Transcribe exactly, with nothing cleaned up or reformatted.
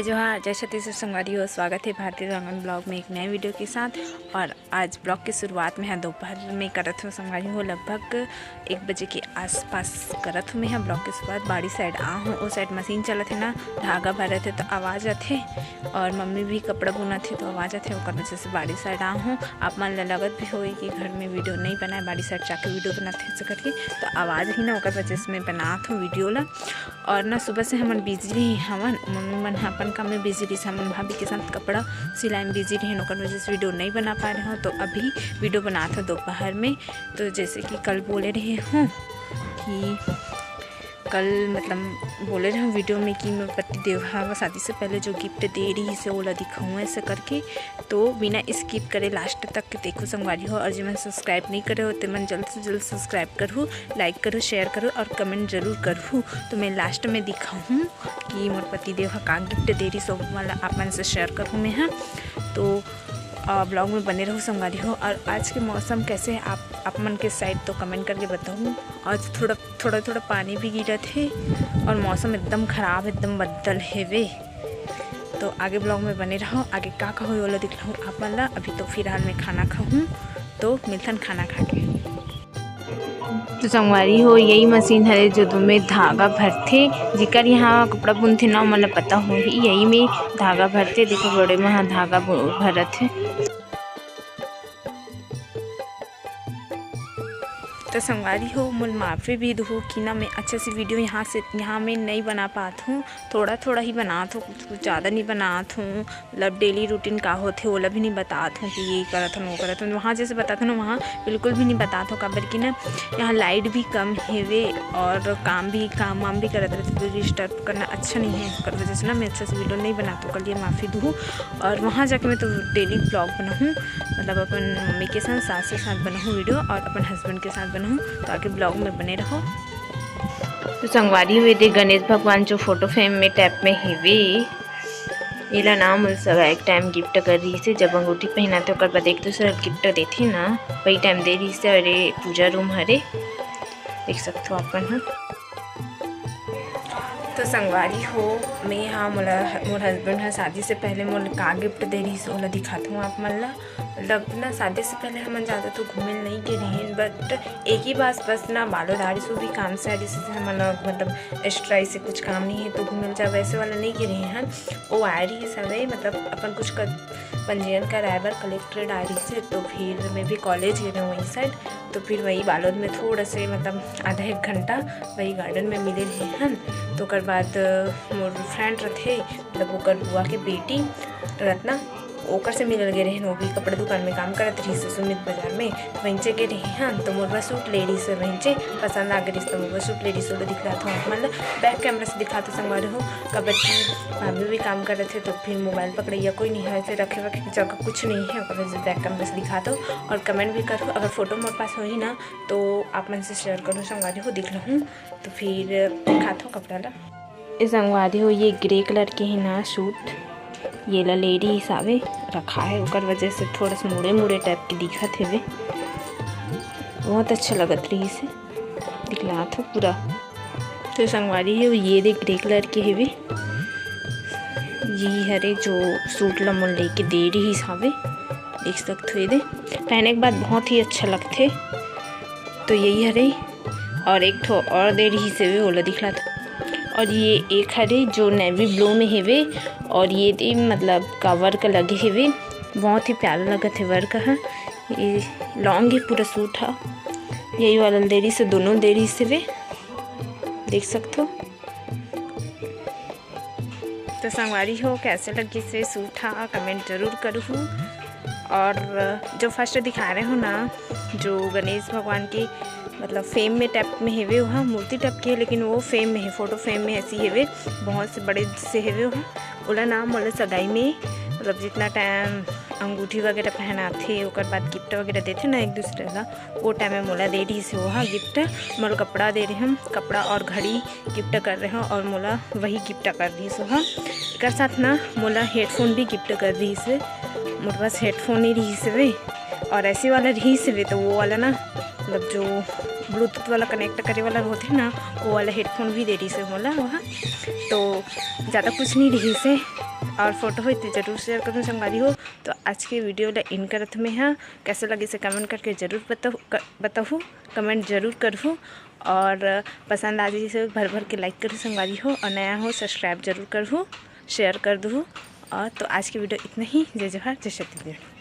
जोहार, जय छत्तीसगढ़ संगवारी हो, स्वागत हे भारतीय रंगन ब्लॉग में एक नए वीडियो के साथ। और आज ब्लॉग के शुरुआत में ह दोपहर में करत हूँ संगवारी हो, लगभग एक बजे के आसपास करत हूँ मैं ह ब्लॉग के शुरुआत। बाड़ी साइड आ हूँ, ओ साइड मशीन चलत हे ना, धागा भरत हे तो आवाज़ आथे, और मम्मी भी कपड़ा बुनत हे तो आवाज़ आथे, ओकर वजह से बाड़ी साइड आ हूँ। आप मन ला लगत भी होही कि घर में वीडियो नहीं बनाए, बाड़ी साइड जाके वीडियो बनात हे ऐसे करके, तो आवाज़ ही ना, ओकर वजह से मैं बनात हूँ वीडियो ला। और ना सुबह से हमन बिजी रहे हवन, मम्मी मन ह अपन काम में बिजी रहिस, हमन भाभी के साथ कपड़ा सिलाई में बिजी रहेन, ओकर वजह से वीडियो नहीं बना पा रहे हो। तो अभी वीडियो बनात हो दोपहर में। तो जैसे कि कल बोले रहे हूँ कि कल मतलब बोले रहे हूँ वीडियो में कि मोर पति देव ह शादी से पहले जो गिफ्ट दे रहिस हे ओला दिखाऊँ ऐसे करके। तो बिना स्किप करे लास्ट तक देखो संगवारी हो, और जेमन सब्सक्राइब नहीं करे हो तेमन जल्द से जल्द सब्सक्राइब करहू, लाइक करहू, शेयर करहू और कमेंट जरूर करहू। तो मैं लास्ट में दिखाहूँ कि मोर पति देव ह का गिफ्ट दे रहिस, ओ वाला आप मन से शेयर करहूँ मैं ह। तो ब्लॉग में बने रहू संगवारी हो। और आज के मौसम कैसे है आप, आप मन के साइड तो कमेंट करके बताहू। आज थोड़ा थोड़ा थोड़ा पानी भी गिरत हे और मौसम एकदम खराब, एकदम बदल हेवे। तो आगे ब्लॉग में बने रहो, आगे का का होई ओला दिखलाहूँ आप मन ला। अभी तो फिलहाल मैं खाना खाहूँ, तो मिलथन खाना खा के। तो संगवारी हो, यही मशीन हरे जो दुमे धागा भरथे, जिकर यहाँ कपड़ा बुनथे ना, ओमन ला पता होही, यही में धागा भरथे। देखो बड़े महा धागा बु-, भरत हे। तो संगवारी हो, मोल माफी भी दुहू कि ना मैं अच्छा से वीडियो यहाँ से, यहाँ में नहीं बना पात हूँ, थोड़ा थोड़ा ही बनात हूँ, कुछ कुछ ज़्यादा नहीं बनात हूँ। मतलब डेली रूटीन का होथे ओला भी नहीं बतात हूँ कि ये करत हन, वो करत हन। वहाँ जैसे बतात हूँ ना, वहाँ बिल्कुल भी नहीं बतात हूँ, काबर कि ना यहाँ लाइट भी कम हेवे और काम भी, काम वाम भी करत रहते, तो डिस्टर्ब करना अच्छा नहीं है। ओकर वजह से ना मैं अच्छा से वीडियो नहीं बनात हूँ, ओकर लिए माफी दुहू। और वहाँ जाके मैं तो डेली ब्लॉग बनाहूँ, मतलब अपन मम्मी के साथ, सास के साथ बनाहूँ वीडियो और अपन हस्बैंड के साथ बनाहूँ। तो आगे ब्लॉग में बने रहो। तो संगवारी हो, ये दे गणेश भगवान जो फोटो फ्रेम में टाइप में हेवे, एला ना मोर सगा एक टाइम गिफ्ट कर रहिस हे, जब अंगूठी पहिनाथे ओकर बाद एक दूसरा गिफ्ट देथे ना, वही टाइम दे रहिस हे। और ये पूजा रूम हरे, देख सकथो आप मन ह। तो संगवारी हो, मैं हा मोला, मोर हस्बैंड ह शादी से पहले मोला का गिफ्ट दे रहिस ओला दिखात हूँ आप मन ला। मतलब ना शादी से पहले हमन ज़्यादा तो घूमे नहीं गे रहेन, but एक ही बार बस ना बालोद आ रहिस, वो भी काम से आ रहिस, हमन ला मतलब एक्स्ट्रा ऐसे कुछ काम नहीं है तो घूमे ला जाबे ऐसे वाला नहीं गे रहे हन। वो आ रहिस हवे, मतलब अपन कुछ कर, पंजीयन कराए बर कलेक्ट्रेट आ रहिस हे, तो फिर मैं भी कॉलेज गे रहे वहीं साइड, तो फिर वही बालोद में थोड़ा से मतलब आधा एक घंटा वही गार्डन में मिले रहे हन। तो ओकर बाद मोर फ्रेंड रथे, मतलब ओकर बुआ के बेटी रत्ना, ओकर से मिलल गे रहेन। वो भी कपड़ा दुकान में काम करत रहिस सुमित बाजार में, वहीं से गे रहे हन। तो मोर बर सूट ले रहिस हे, वहीं से पसंद आ गे रहिस, तो मोर बर सूट ले रहिस। ओला दिखलात हूँ आप मन ला, बैक कैमरा से दिखात हूँ संगवारी हो, काबर कि भाभी भी काम करत हे, तो फिर मोबाइल पकड़ैया कोई नहीं है, ऐसे रखे वखे के जगह कुछ नहीं है, ओकर वजह से बैक कैमरा से दिखात हूँ। और कमेंट भी करहू, अगर फोटो मोर पास होही ना तो आप मन से शेयर करहू संगवारी हो, दिखलाहूँ। तो फिर दिखात हूँ कपड़ा ला। ए संगवारी हो, ये ग्रे कलर के ही ना सूट, ये ला ले रहिस हवे, रखा है, ओकर वजह से थोड़ा सा मुड़े मुड़े टाइप के दिखत हेवे। बहुत अच्छा लगत रहिस हे, दिखलात हो पूरा। तो संगवारी हो, ये दे ग्रे कलर के हेवे, ये हरे जो सूट ला मोला लेके दे रहिस हवे, देख सकथो। ये दे पहने के बाद बहुत ही अच्छा लगथे। तो यही हरे, और एक ठो और दे रहिस हेवे, ओला दिखलात। और ये एक हरे जो नेवी ब्लू में हेवे, और ये दे मतलब का वर्क लगे हेवे, बहुत ही प्यारा लगत हे वर्क ह। ये लॉन्ग हे पूरा सूट ह, यही वाला दे रहिस हे, दोनों दे रहिस हेवे, देख सकथो। तो संगवारी हो, कैसे लगिस हे सूट हा, कमेंट जरूर करहू। और जो फर्स्ट दिखा रहे हो ना, जो गणेश भगवान के मतलब फ्रेम में टाइप में हेवे, वहाँ मूर्ति टाइप के है, लेकिन वो फ्रेम में है, फोटो फ्रेम में ऐसी हेवे, बहुत से बड़े से हेवे वहाँ। ओला ना मोला सगाई में मतलब जितना टाइम अंगूठी वगैरह पहनाथे, ओकर बाद गिफ्ट वगैरह देथे ना एक दूसरे ला, वो टाइम में मोला दे रहिस हे ओहा गिफ्ट। मोला कपड़ा दे रहे हम, कपड़ा और घड़ी गिफ्ट कर रहे हो, और मोला वही गिफ्ट कर रहिस ओहा। एकर साथ ना मोला हेडफोन भी गिफ्ट कर रहिस हे। मोर पास हेडफोन नहीं रहिस हे, और ऐसे वाला रहिस हे तो वो वाला ना, मतलब जो ब्लूटूथ वाला कनेक्ट करे वाला होथे ना, वो वाला हेडफोन भी दे रही से मोला वहाँ। तो ज़्यादा कुछ नहीं रही से, और फोटो हो तो जरूर शेयर करूँ संगवारी हो। तो आज के वीडियो ला इन करत में हाँ, कैसे लगे से कमेंट करके जरूर बताहू, क-, बताहू, कमेंट जरूर करहू, और पसंद आ जाए से भर भर के लाइक करू संगवारी हो, और नया हो सब्सक्राइब जरूर करहू, शेयर कर दू। और तो आज की वीडियो इतना ही। जय जोहार, जय छत्तीसगढ़।